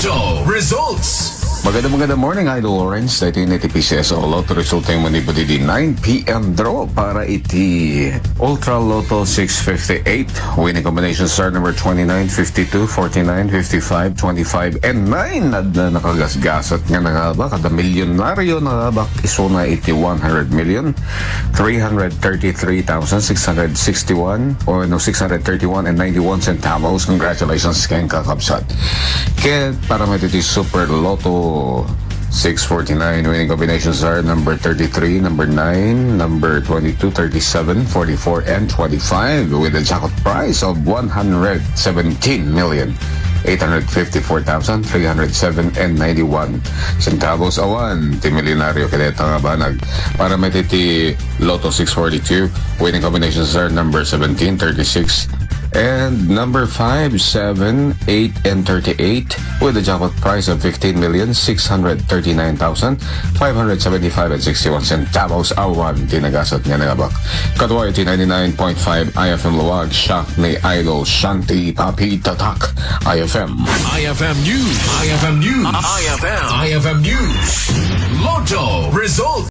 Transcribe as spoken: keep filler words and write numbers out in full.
Results. Magandang, magandang morning, Idol Lawrence. Daytoy iti P C S O Lotto resulta nga manipud iti nine p.m. draw para iti Ultra Lotto six fifty-eight. Winning combinations are number twenty-nine, fifty-two, forty-nine, fifty-five, twenty-five, and nine. Adda nakagasgasat nga nangabak, adda milyonaryo nangabak isuna iti one hundred million, three hundred thirty-three thousand six hundred sixty-one, or no, six hundred thirty-one and ninety-one centavos. Congratulations, ken kakabsat. Ket para met iti Super Lotto six forty-nine, winning combinations are number thirty-three, number nine, number twenty-two, thirty-seven, forty-four, and twenty-five, with a jackpot price of one hundred seventeen million eight hundred fifty-four thousand three hundred seven and ninety-one centavos. Awan ti milyonaryo kadayta nga banag. Para met iti Lotto six forty-two, winning combinations are number seventeen, thirty-six, and number five, seven, eight, and thirty-eight, with a jackpot price of fifteen million six hundred thirty-nine thousand five hundred seventy-five and sixty-one centavos. Awan ti nagasat nga nangabak. Kadua iti ninety-nine point five I F M Laoag, siak ni Idol Shanti Papi Tatak, I F M. I F M News. I F M News. I F M. I F M News. Lotto results.